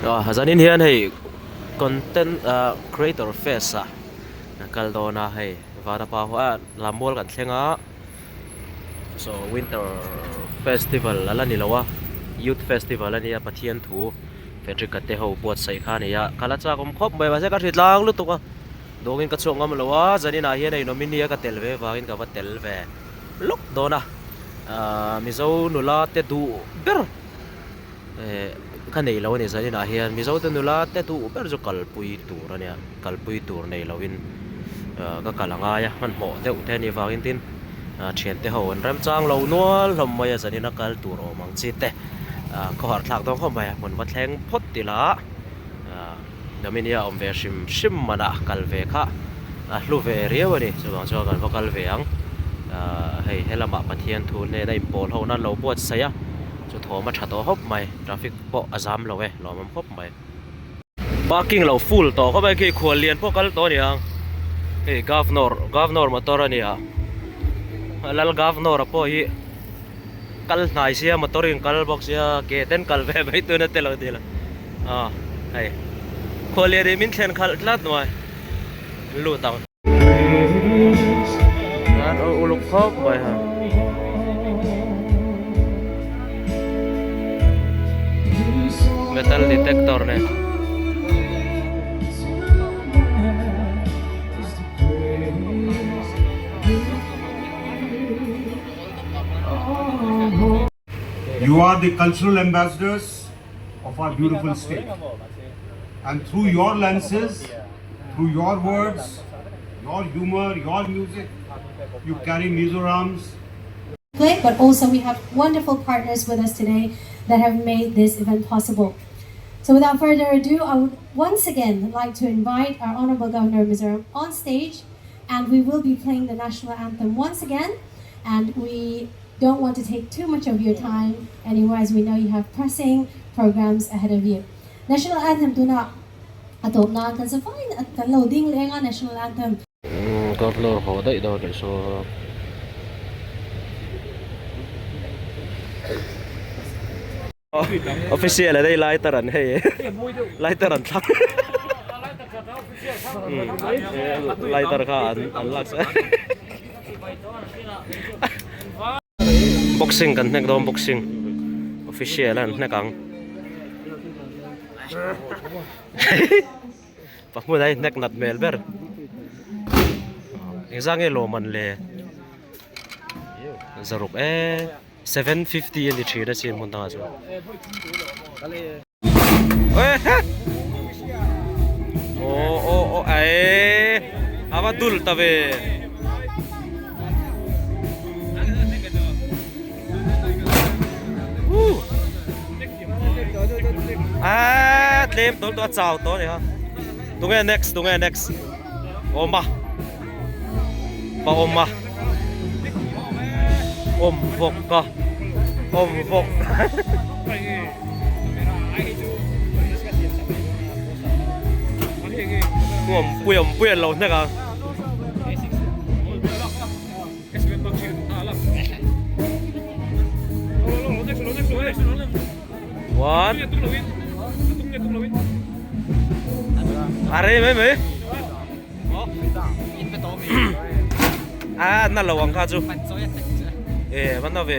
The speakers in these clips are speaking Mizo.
Ah zanin hian hei content ah creator fest ah kal dawn a hei vanapa ho ah lammual kan thleng a saw winter festival a la ni lo a youth festival a nia Pathian thu Frederick-a te ho buatsaih kha a ni a kal a chak awm khawp mai mahse ka hri tlang lutuk a dawngin ka chhuak ngam lo a zanin ah hian hei nominee a ka tel ve vangin ka va tel ve lawk dawn a ahh Mizo nula te duh ber. Eh ka nei lo a ni zaninah hian Mizo te nula te duh ber chu kalpui tur a nia kalpui tur nei loin ah ka kal a ngai a hmanhmawh deuh te a nih avangin tin ah thiante ho an remchang lo nual hlawm mai a zanina kal tur awm ang chi te ah khawhar thlak dawn khawp mai a hmun va thleng phawt ila ah Dominia awm ve hrim hrim manah kal ve kha a hlu ve riau a ni chuvang chuan kan va kal ve ang ah hei helamah Pathian thu hnena inpawl ho nan lo buatsaih a. Chu thawm a tha tawh khawp mai traffic pawh a zam lo e lawmawm khawp mai. Parking lo full tawh khawp mai khi khual lian pawh kal tawh a ni ang hei governor governor motor a ni a lal governor a pawh hi kal hnai sia motor in kal bawk sia ke ten kal ve mai tuna te lo ti la ah hei khual lian in min thlen khalh tlat mai lut ang. An uluk khawp mai ha. Metal detector nen. You are the cultural ambassadors of our beautiful state. And through your lenses, through your words, your humor, your music, you carry Mizoram's play, but also we have wonderful partners with us today that have made this event possible. So without further ado, I would once again like to invite our Honorable Governor of Mizoram on stage, and we will be playing the national anthem once again. And we don't want to take too much of your time anymore, as we know you have pressing programs ahead of you. National anthem tuna a tawp nan kan safaiin kan lo ding leng a national anthem. Governor haw daih dawn leh saw. Official a dei lighter an hei lighter an thlak lighter kha an lak sa boxing kan hnek dawn boxing official an hnek ang pahmun a hnek nat hmel ber engzah nge lawm an le zaruk e 750 a ni thin a sin hmun dangah chuan aw aw aw ae a va dul ta ve a tlem tawh lutuk a chau tawh a ni kha tunge next tunge next awm a pa awm a awm vawk a awm vawk awm pui awm pui an lo hnek ang one a rei mai mai a na lo ang kha chu e va na ve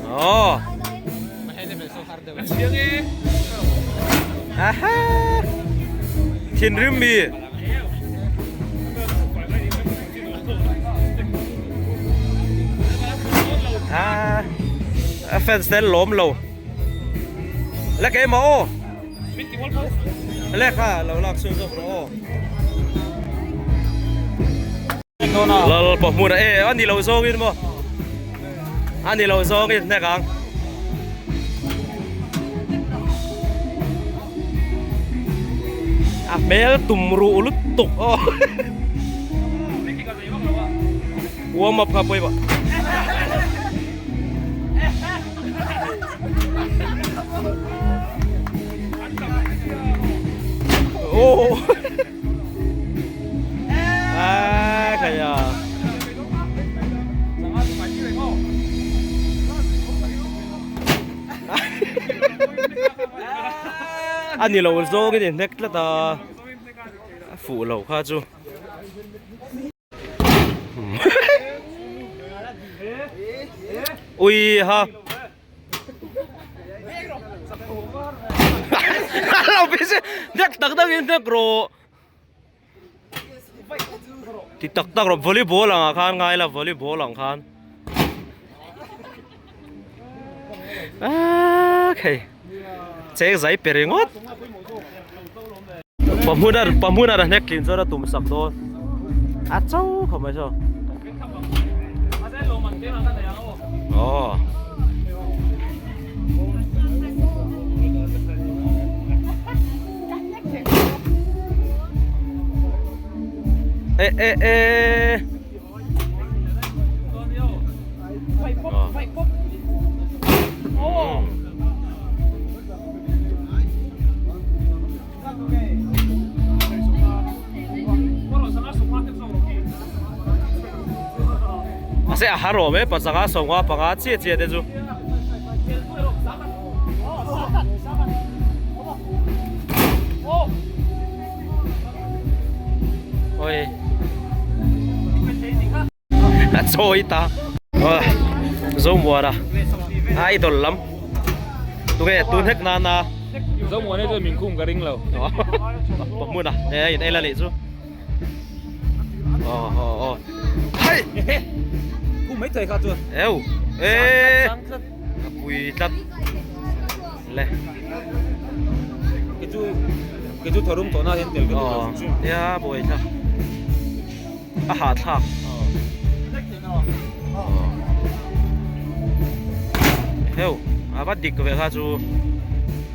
oh aha thinrim mi a a fans te an lawm lo la keimah aw Lek kha lo lak chhung zawk rawh aw. Lalpa hmun a e a ni lo zawngin maw a ni lo zawngin hnek ang. A hmel tum ruh lutuk aw. Warm up kha pawimawh. Oh. À, kaya. A ni lo zawngin i hnek tlat a, a fuh lo kha chu. Ui ha. Lo busy hnek tak tak in hnek rawh. Ti tak tak rawh volleyball ang ah khan ngai la volleyball ang khan. Aaa khei cheng zai pe ringawt. Pahmuna pahmuna a hnek tlin chuan a tum sak dawn a cho khawp mai saw. Aw. E e e. Mahse a har awm e pachanga sawmnga panga chiah chiah te chu. Oi. A chawi ta. Zomuana idol lam. Tunge tun hek nana. Zomuana chu min khum ka ring lo. Pahmuna e in ei la nih chu. Aw aw aw. Hai. Khum mai thei kha chuan. Eu. E. A pui tlat. Le. Ke chu ke chu tharum tawh na hian tel ka duh lo hrim hrim. Ya buai thlak. A hah thlak. Heu, a va dik ve kha chu.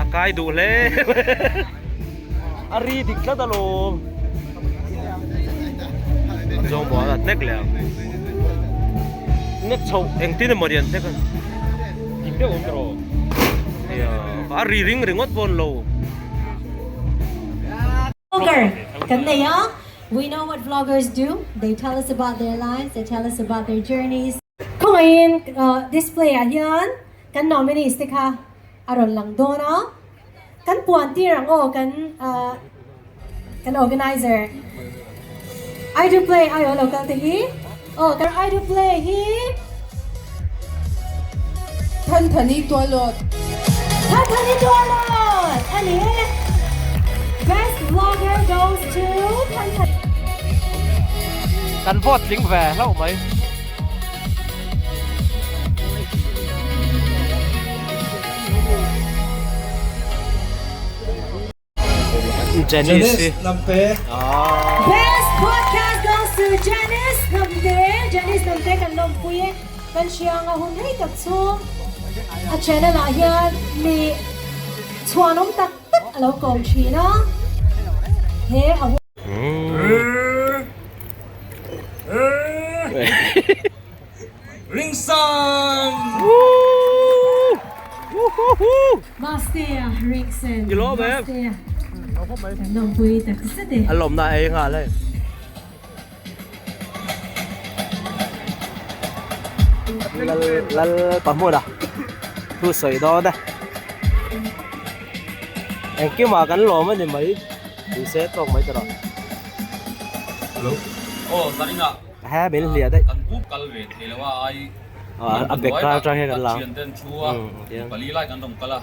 A kai duh hle. A ri dik tlat alawm. Zawng bual a hnek leh ang. Hnek chho engtin emaw rian hnek a. Dik deuh awm rawh. Ia, a ri ring ringawt pawh an lo. Vlogger kan nei a, we know what vloggers do, they tell us about their lives, they tell us about their journeys. Khawngaihin display ah hian kan nominees te kha a rawn lang dawn a. Kan puan tir ang aw kan kan organizer I do play ai aw local te hi aw kan I do play hi Thanthani Tualawt Thanthani Tualawt ani e Best vlogger goes to Thanthani Kan vote tling ve hlauh mai. Janice Lamte. Best podcast goes to Janice Lamte. Janice Lamte kan lawmpui e. Kan hrianga hun rei tak chhung a channel ah hian mi chhuanawm tak tak a lo kawm thin a. He a Ringsan! Mastea Ringsan Mastea kan lawmpui tak zet e. A lawmna ei nghal hei. Lal lal pahmuna thu sawi dawn e. Engkimah kan lawm a ni mai tih se tawk mai ta rawh. Hello. Aw Zarina. He min hliah daih. Kan pup kal ve thei lo a ai a bag kar atang hian kan la. Thian ten thu a pali lai kan rawn kal a.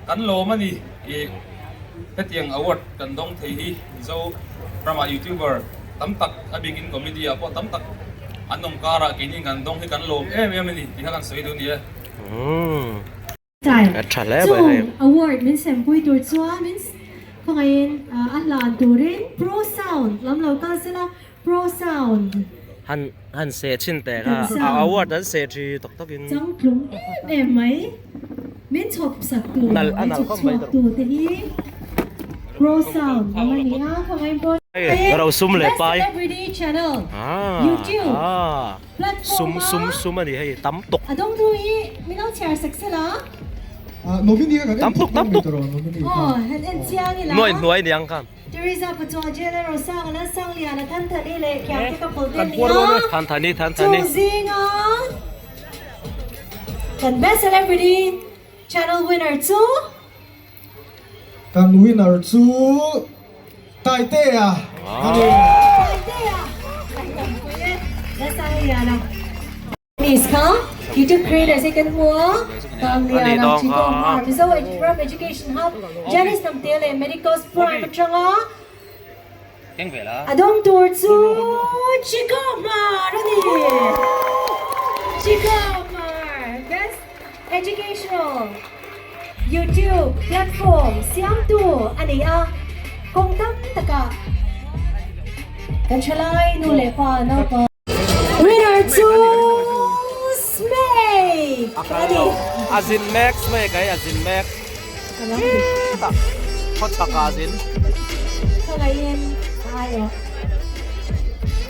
Kan lawm a ni i hetiang award kan dawng thei hi Mizo ramah youtuber tam tak a bikin comedy ah pawh tam tak an awm karah keini kan dawng hi kan lawm em em a ni tih kha kan sawi duh a ni e. Time. Chung award min sempui tur chuan min khawngaihin a hlan turin Pro Sound lam lo kal sela Pro Sound. Han han se chin teh kha a award an se thi tak tak in. Changtlung em em mai min chhawp sak tu min chhawp chhuak tu te hi Pro Sound lam a ni a khawngaihin Pro Rosum leh Pai. Best Celebrity Channel YouTube. Sum sum sum a ni hei tam tuk. A dawng thu hi min lo chhiar sak sel a. Tam tuk tam tuk. Aw han en chiang ila. Nuai hnuai niang khan. Teresa Pachuan Jela Rosang la Sangliana Thanthani leh Khiangte ka pawl te ni a. Thanthani Thanthani. Chung zinga kan best celebrity channel winner chu. Kan winner chu Taitea a ni. Taitea! Taitampui e, nasa hian a. Miss kha YouTube creators hi kan hmu a, Pangliana, Chico Hmar, Mizo Ram Education Hub, Janice Hnamte leh Medicos Prime atanga a dawng tur chu Chico Hmar a ni. Chico Hmar, Best Educational YouTube Platform siamtu a ni a, kawng tam takah kan thalai nu leh pa naupang. Winner chu Smake a ni. A zin mek Smake ai a zin mek. Hetah khaw chhak ah a zin. Khawngaihin a aiawh.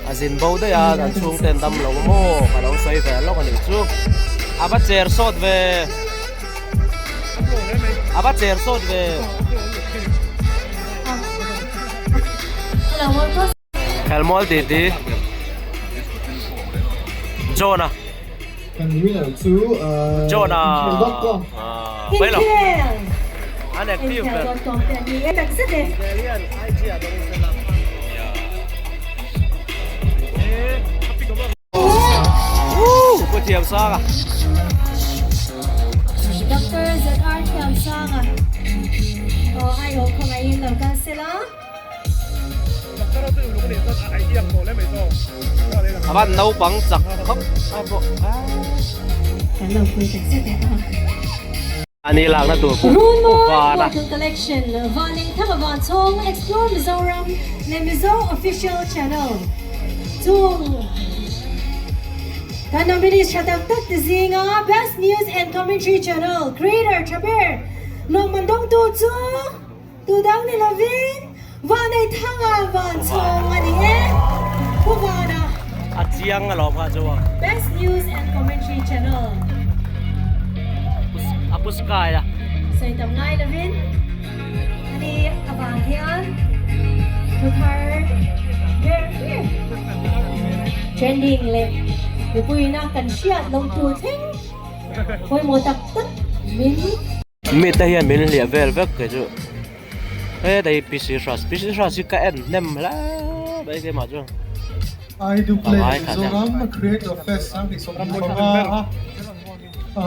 A zin bo daih a kan chhungten dam lo maw ka lo sawi ve lawk a nih chu. A va cher sawt ve. A va cher sawt ve. Khelmual tih ti John-a Kan winner chu John-a inkhel.com Mai lo Inkhel An active ber Inkhel.com te an ni e tak zet e. Woo! Pu Thiamsanga. Doctor ZR Thiamsanga aw aiawh khawngaihin lo kal sela. A van naupang chak khawp a pawh a. Kan lo pui tak zet e a. Ani lakna tur pawh Runmawi van a. Bottle Collection, Vanleng Thanga Vanchhawng, Explore Mizoram leh Mizo Official Channel chung kan nominees tha tak tak te zinga Best News and Commentary Channel Creator tha ber lawmman dawngtu chu tu dang ni lovin Vanleng Thanga Vanchhawng a ni e. Pu Vana. A chiang alawm kha chu a. Best News and Commentary Channel. A pu Sky a. Sawi tam ngai lovin ani avang hian thu thar ber ber trending leh mipuina kan hriat lo tur thleng pawimawh tak tak min Mi te hian min hliah vel vek kei chu hetlai hi PC Hras PC Hras hi ka en hnem hle mai keimah chuan I do play Mizoram Creator Fest ang tih 15 a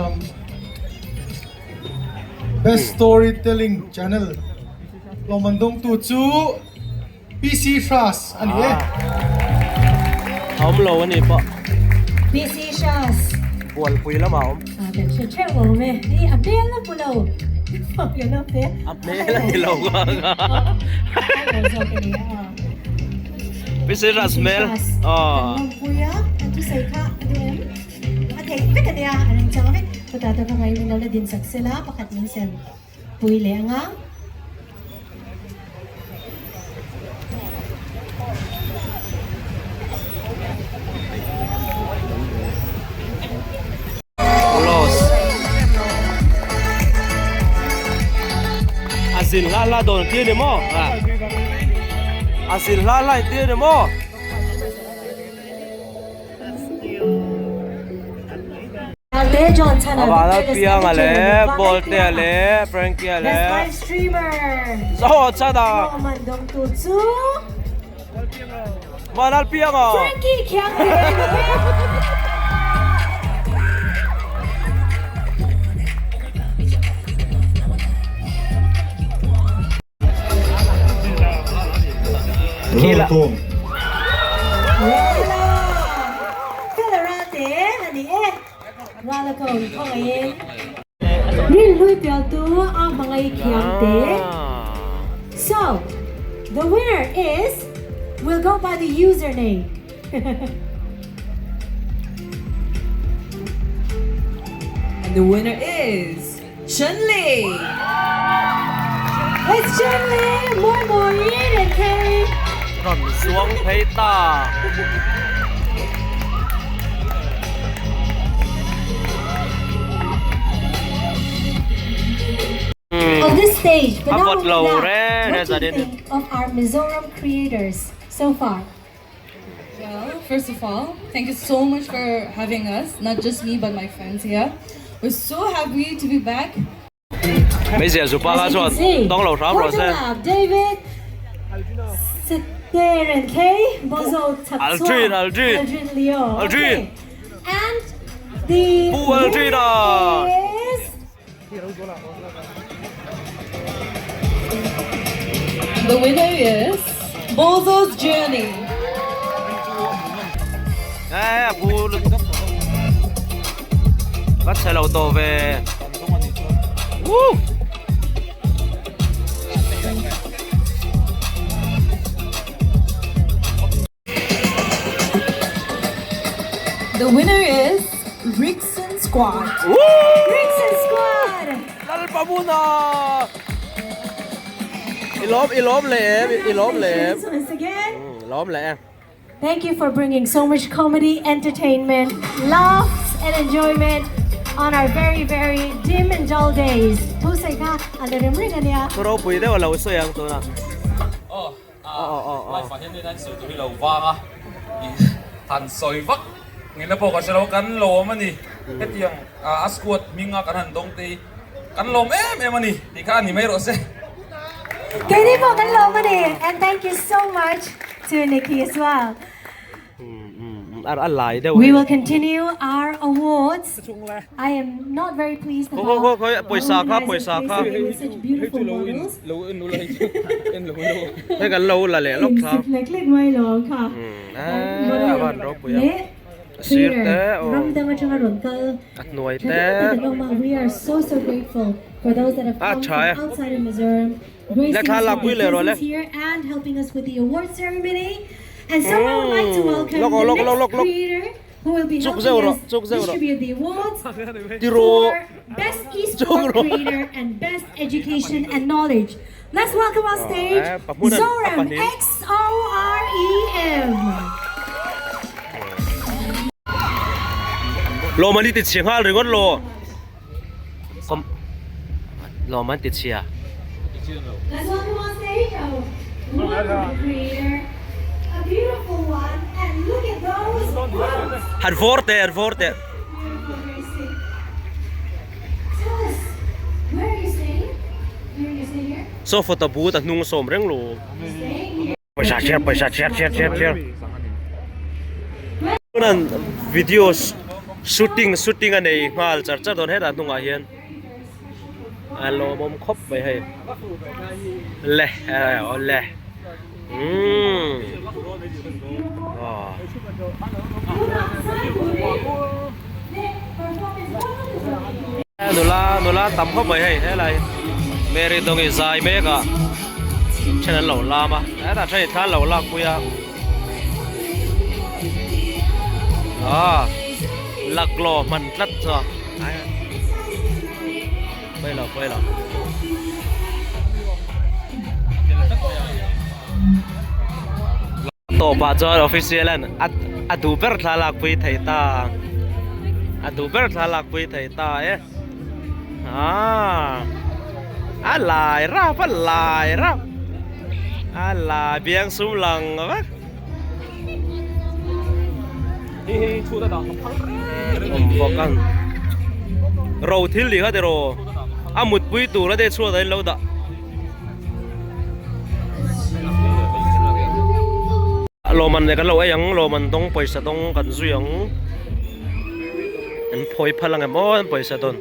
Best Storytelling Channel lawmman dawngtu chu PC Hras a ni e. A awm lo a ni pawh. PC Hras. Bualpui lamah a awm. A kan hre theuh awm e. Hei a hmel a hmu lo. A hmel a ni lo ka. PC Hras hmel. Kan lawmpui a, kan thusawi kha a duh em? A theih vek a nia, a remchang vek. Chutah te hmangaih min lo la din sak sela, pakhat min sem. Pui leh anga. Close. A zin hla hla dawn tir ni maw? A zin hla hla tir ni maw? Avan pianga leh Bawltea leh Frankie-a leh Zaw chana Vanal pianga Kila. So, the winner is, we'll go by the username. And the winner is Chen Li. It's Chen Li, Moi Moi and Carrie. Rawn zuang phei ta. On this stage, but A not vawt only lo that, reng what reng do you zanin. think of our Mizoram creators so far? Well, first of all, thank you so much for having us. Not just me, but my friends here. We're so happy to be back. Meizial zupa kha As you chuan can see, dawng lo hram rawh se. Portolab, David Siteren K, Bozo Chakchua, Aldrin, Aldrin. Aldrin Leo. Aldrin. Okay. And the Pu Aldrin winner a. is The winner is Bozo's Journey. Ê, pu Bắt xe lầu tổ về. Woo! The winner is Rickson Squad. Rickson Squad. Lalpamuna! I lawm, i lawm leh em, i lawm leh em. Congratulations once again. Lawm leh em. Thank you for bringing so much comedy, entertainment, laughs, and enjoyment on our very, very dim and dull days. Thu sawi kha a la rem reng a nia. Thu ropui deuh a lo sawi ang tunah. Aw, a life ah hian nen an sawi tur hi lo vang a, i han sawi vak ngei na pawh ka hre lo, kan lawm a ni. Hetiang a squad hminga kan han dawng te hi kan lawm em em a ni tih kha a ni mai rawh se. Keini pawh kan lawm a ni and thank you so much to Nikki as well. A lai deuh We will continue our awards. I am not very pleased Khaw about khaw khaw pawisa kha our pawisa kha. organizers with such beautiful models. Hei kan lo la leh lawk thla. Lek lek mai lo kha. A van ropui a. Leh Sir te aw. Ram dang atanga rawn kal. A hnuai te. We are so so grateful for those that have A come tha e. from outside of Mizoram gracing Le thla us lak with pui their leh rawh le. presence here and helping us with the award ceremony. And so I would like to welcome Lawk aw the lawk lawk next lawk lawk. creator who will be Chuk helping zeuh rawh us chuk zeuh rawh. distribute the awards Ti rawh. for Best Chuk Esport rawh. Creator and Best Education and Knowledge. Let's welcome on stage Eh, pahmun an a Zorem pahnih. X-O-R-E-M. Lawm an i ti chhia nghal ringawt lo. Kom lawm an ti chhia. Let's welcome on stage our wonderful creator, a beautiful one, and look at those quotes. Han vawr teh, han vawr teh. Beautiful Gracie. Tell us, where are you staying? Where are you staying here? Saw photo booth a hnung sawm reng lo. Staying here. Pawisa chhiar pawisa chhiar chhiar chhiar chhiar. Chuan video shooting shooting a nei nghal char char dawn hetah hnungah hian a lawmawm khawp mai hei le aw le umm aw. Nula nula tam khawp mai hei helai Mary Dawngi zai mek a then an lo lam a hetah then thla an lo lak pui a ah laklawh hman tlat chu a pawi lo pawi lo. Tawpah chuan official an a duh ber thla lakpui thei ta a duh ber thla lakpui thei ta e aaa a lai rap a lai rap a lai biang sum lang vek awm bawk a ro thil tih kha tiraw a mutpui tur a te chhuat ah in lo dah. Lawmman leh kan lo ei ang, lawmman dawng pawisa dawng kan zui ang. An phawi phal ang em aw an pawisa dawn.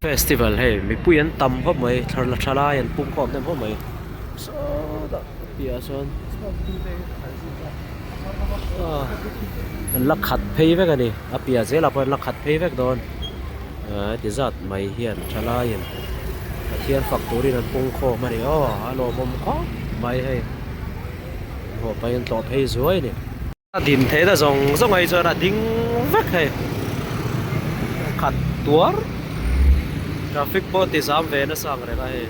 Festival hei mipui an tam khawp mai thla thalai an pung khawp hnem khawp mai sawtah piah ah sawn an la khat phei vek a ni a piah zelah pawh an la khat phei vek dawn heti zat mai hian thalaiin Pathian fak turin an pung khawm a ni aw a lawmawm khawp mai hei hlawh pahin an tlawh phei zuai a ni. A din theih na zawng zawng ah hi chuan a ding vek hei khat tuar traffic pawh ti zam ve nasa ang reng a hei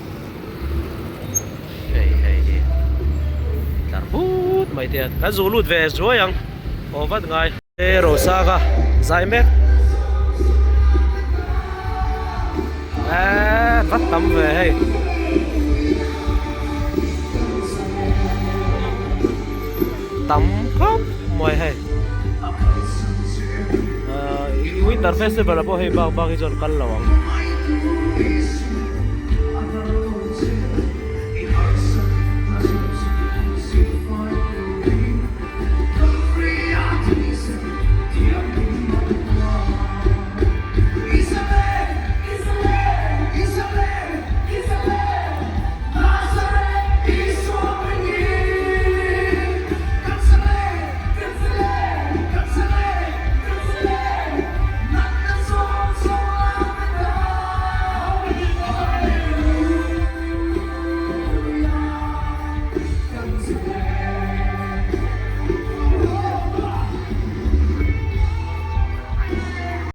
hei hei hi tlar but mai te hian kan zu lut ve zuai ang aw vat ngai e Rosaga zai mek eee vat tam ve hei. Tam khawp mai hei. Winter festival ah pawh hei bak bak hi chuan kal lo ang.